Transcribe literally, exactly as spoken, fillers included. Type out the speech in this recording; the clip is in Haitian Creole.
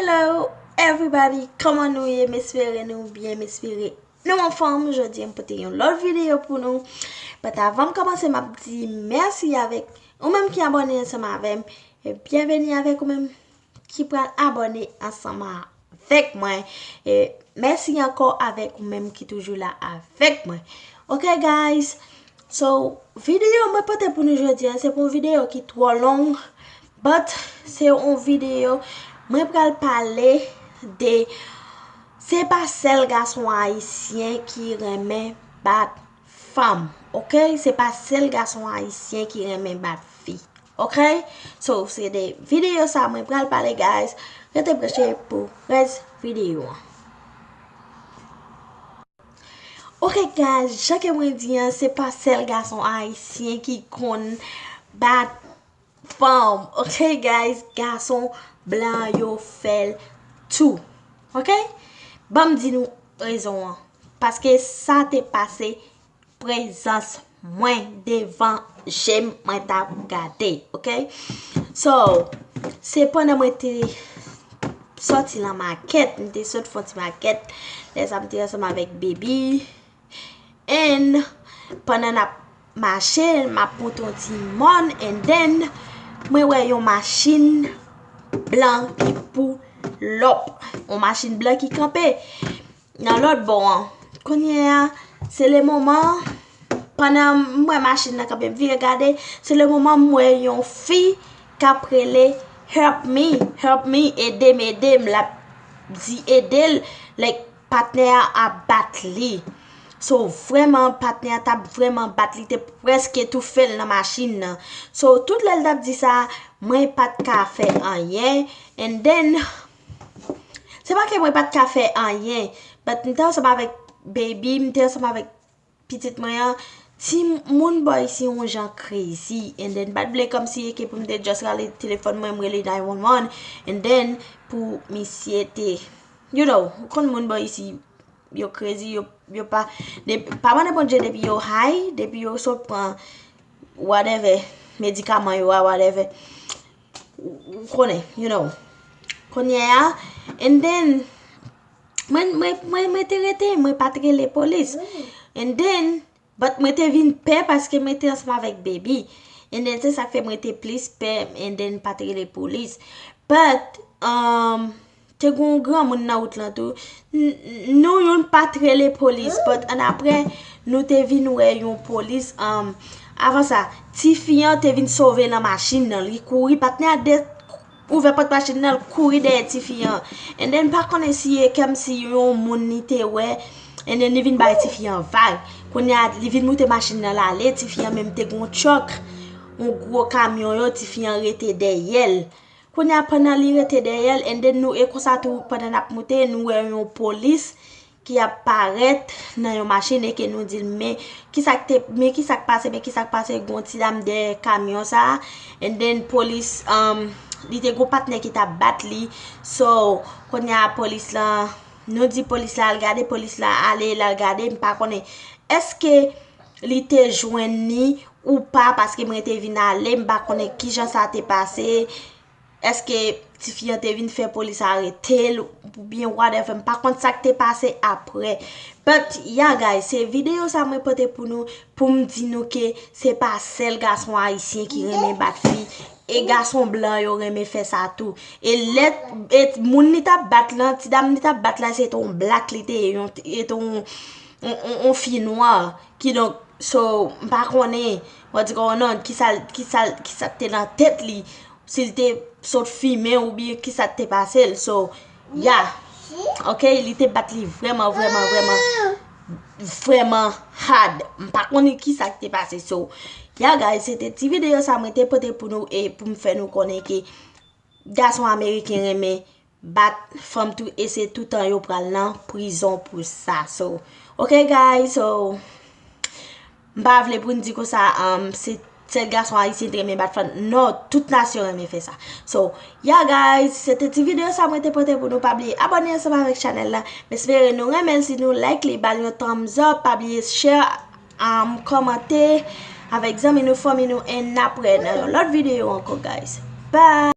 Hello everybody, kòman nou ye? M espere nou byen, m espere nou anfòm. Jodi a m pote yon lòt videyo pou nou. But avan m kòmanse, m ap di mèsi avèk ou menm ki abòne ansanm avè m. E byenveni avèk ou menm ki pral abòne ansanm avèk mwen. E mèsi ankò avèk ou menm ki toujou la avèk mwen. Ok guys, so videyo mwen pote pou nou jodi a, se pa yon videyo ki twò long, but se yon videyo mwen pral pale de, se pa sèl gason ayisyen ki renmen bat fanm, ok? Se pa sèl gason ayisyen ki renmen bat fi, ok? So, se de videyo sa mwen pral pale, guys. Rete branche pou rès videyo an. Ok, guys, jan ke mwen di an, se pa sèl gason ayisyen ki konn bat fanm, ok, guys? Gason blan yo fè l tou, ok? Ban m di nou rezon an. Paske sa te pase prezans mwen devan je m, mwen t ap gade, ok? So, se pandan mwen te sòti nan makèt, m te sot fè yon ti makèt, lè sa m te ansanm avèk baby, and pandan n ap mache, m ap monte yon ti mòn, and then mwen wè yon machin blan ki pull up, yon machin blan ki kanpe nan lòt bò an. Kounye a, se le moman, pandan m wè machin nan kanpe, m vire gade, se le moman m wè yon fi k ap rele, "Help me, help me, ede m, ede m," l ap di ede l, like, patnè a ap bat li. So, vrèman, patnè a t ap vrèman bat li, te prèske toufe l nan machin nan. So, tout lè l t ap di sa, mwen pa t ka fè anyen. And then, se pa ke mwen pa t ka fè anyen, but m te ansanm avèk baby, m te ansanm avèk pitit mwen an. Ti moun bò isi yon jan crazy. And then, m pa t vle kòmsi e ke pou m te just rale telefòn mwen, m rele nine one one. And then, pou misye te, you know, ou konn moun bò isi, yo crazy, yo, yo pa, de, pa mande Bondye depi yo high, depi yo sot pran whatever, medikaman yo a, whatever. Ou, ou konnen, you know. Kounye a, and then, mwen, mwen, mwen, mwen te rete, mwen pa t rele polis. And then, but mwen te vin pè paske mwen te ansanm avèk baby. And then, se sa k fè mwen te plis pè, and then pa t rele polis. But, um, te gen yon granmoun nan wout lan tou. N-, n-, nou youn pa t rele polis, but annapre, nou te vin wè yon polis, um, avan sa, tifi an te vin sove nan machin nan. Li kouri, patnè a de-, ouvè pòt machin nan, l kouri dèyè tifi an. And then, m pa konnen si e kòmsi yon moun li te wè, and then li vin bay tifi an vag. Kounye a, li vin moute machin nan l ale, tifi an menm te gen yon truck, yon gwo kamyon yo, tifi an rete dèyè l. Kounye a, pandan li rete dèyè l, and then nou, e konsa tou, pandan n ap moute, nou wè yon polis ki ap parèt nan yon machin e ke nou di l, "Men kisa k te, men kisa k pase, men kisa k pase?" Gon ti dam dèyè kamyon sa a, and then polis, um, li te gon patnè ki t ap bat li. So, kounye a, polis lan, nou di polis la al gade, polis la ale, l al gade, m pa konnen èske li te jwenn li ou pa, paske mwen te vin ale, m pa konnen kijan sa te pase. Èske tifi an te vin fè polis arete l oubyen whatever, m pa konn sa k te pase apre. But, yeah, guys, se videyo sa mwen pote pou nou, pou m di nou ke se pa sèl gason ayisyen ki renmen bat fi, e gason blan yo renmen fè sa tou. E lè, e moun li t ap bat lan, ti dam li t ap bat la, se te yon black li te ye, yon, e te yon, yon, yon, yon fi nwa. Kidonk, so, m pa konnen, wè di kò non, kisa, kisa, kisa k te nan tèt li, si l te sot fimen oubyen kisa k te pase l. So, yeah. Ok, li te bat li vrèman, vrèman, vrèman, vrèman hard. M pa konnen kisa k te pase. So, yeah, guys, se te ti videyo sa mwen te pote pou nou e pou m fè nou konnen ke gason ameriken renmen bat fanm tou, e se toutan yo pral nan prizon pou sa. So, ok, guys, so, m pa vle pou n di konsa, um, se sèl gason ayisyen te renmen bat fanm. Non, tout nasyon renmen fè sa. So, yeah, guys, se te ti videyo sa mwen te pote pou nou. Pa bliye abòne ansanm avèk chanèl la. M espere nou renmen l. Si nou like li, ba l yon thumbs up. Pa bliye share, um, kòmante avèk zanmi nou, fanmi nou, and n ap wè nan yon lòt videyo ankò, guys. Bye!